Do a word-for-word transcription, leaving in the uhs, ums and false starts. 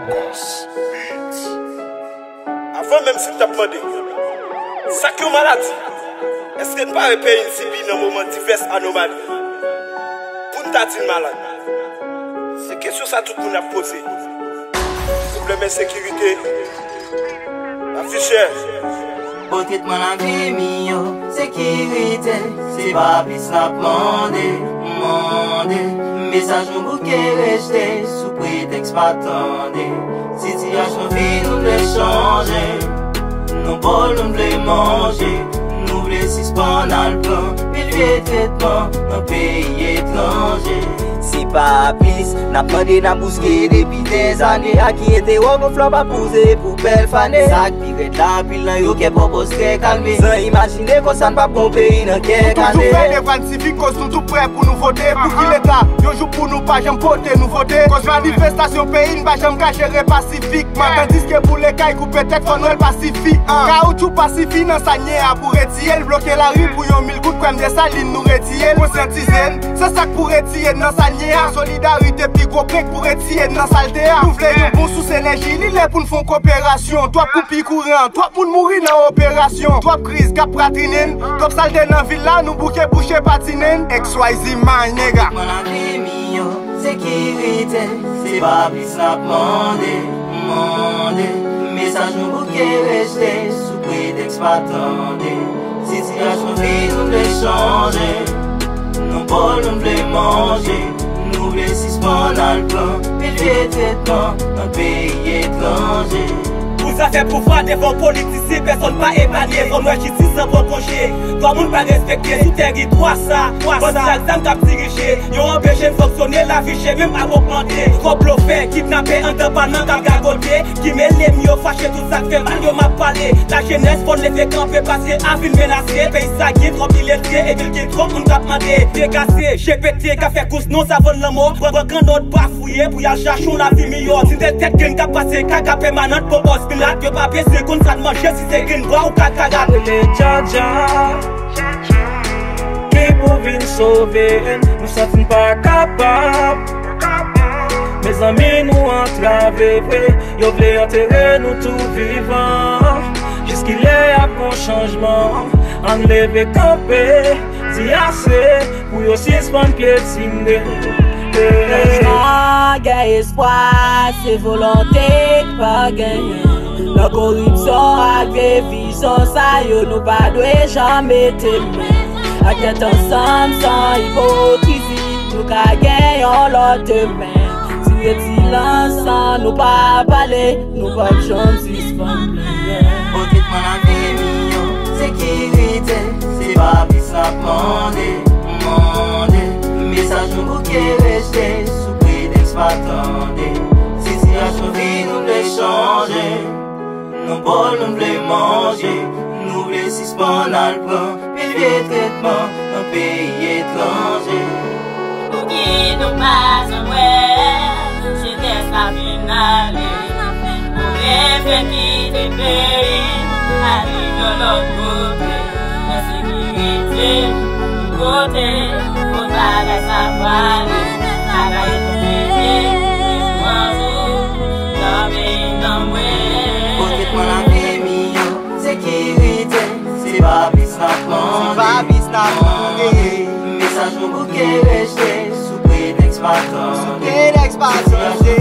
Avan menm si m t ap mande, sa k yon maladi? Èske n pare peyi n sibi nan moman divès anomali pou n ta di n malad? Se kesyon sa tout moun ap poze. Pwoblèm ensekirite, lavi chè. Pou tretman lavi miyò, sekirite, se pa plis n ap mande, mande. Mesaj nou bouke rejte sou pretèks pa tande. Sitiyasyon vi nou vle chanje, nou bòl nou vle manje, nou vle sispann al pran pil vye tretman nan peyi etranje. Se pa plis n ap mande, n ap bouske depi dèzane. Aki ete wò gon flò pa poze pou bèl fane. Sa k pi rèd la, anpil nan yo kè poko trè kalme. San imajine konsa n p ap gon peyi nan kè kale. Nou toujou fè devwa n sivik, koz nou tou prè pou nou vote. Pou ki leta? Yon jou pou nou pa janm pote nouvote. Koz manifestasyon peyi n pa janm ka jere pasifikman. Tandiske boule kay, koupe tèt, fò Nwèl pa sifi. Kawoutchou pa sifi nan sa n ye a pou retire l. Bloke lari pou yon mil goud, kwè m Desalin nou retire l. Konsyantize n, se sa k pou retire n nan sa n ye a. Solidarite pi gwo prank pou retire n nan salte a. Nou vle yon bon sous enèji, li lè pou n fè yon koperasyon. Twòp koupi kouran, twòp moun mouri nan operasyon. Twòp kriz k ap patrinen n, twòp salte nan vil la, nou bouke bouche patinen n. X Y Z my nigga. Tretman lavi miyò, sekirite, se pa plis n ap mande, mande. Mesaj nou bouke rejte sou pretèks pa tande. Sitiyasyon vi nou vle chanje, nou bòl nou vle manje, nou vle sispann al pran pil vye tretman nan peyi etranje. Pou zafè pouvwa devan politisyen, pèsonn pa epanye. Zòn wè jistis an pran konje, dwa moun pa respekte sou tèritwa sa. Bandi ak zam k ap dirije yo anpeche n fonksyone, lavi chè menm ap ogmante. Twòp blofè, kidnapè anndan palman k ap gagote. Ki mele m yo fache, tout sa k fè mal yo m ap pale. Lajenès fò n leve kanpe paske avi n menase. Peyi sa gen twòp iletre epi l gen twòp moun k ap mande. Degase, je pete, ka fè kous non sa vann lanmò. Pran, pran kannòt bafouye pou y al chache yon lavi miyò. Tintèl tèt grenn k ap pase, kaka pèmanant, bon bòs milat. Yo pa bezwen konn sa n manje, si se grenn bwa ou kakarat. Rele Djadja ki pou vin sove n, nou santi n pa kapab. Mezanmi, nou antrave vre, yo vle antere nou tou vivan. Jiskilè ap gon chanjman? Ann leve kanpe, di ase pou yo sispann pyetine. Pa gen espwa, se volonte k pa genyen. Nan koripsyon ak divizyon sa yo, nou pa dwe janm mete men. Ak tèt ansanm, san ipokrizi, nou ka gen yon lòt demen. Tire ti lansan, nou pa pale, nou p ap janm sispann plenyen. Bon tretman lavi miyò, sekirite, se pa plis n ap mande, mande. Mesaj nou bouke rejte sou pretèks pa tande. Sitiyasyon vi nou vle chanje, nou bòl nou vle manje, nou vle sispann al pran pil vye tretman nan peyi etranje. Pouki nou pa janm wè jenès la vin ale? Pou refè kite peyi n, al viv yon lòt kote. Ensekirite, kote, kot bagay sa prale? Bagay konplike, jis yon jou, nan peyi nan mwen. Bon tretman lavi miyò, sekirite, se pa plis n ap mande. Se pa plis n ap mande. Mesaj nou bouke rejte sou pretèks pa tande. Sou pretèks pa tande. Sitiyasyon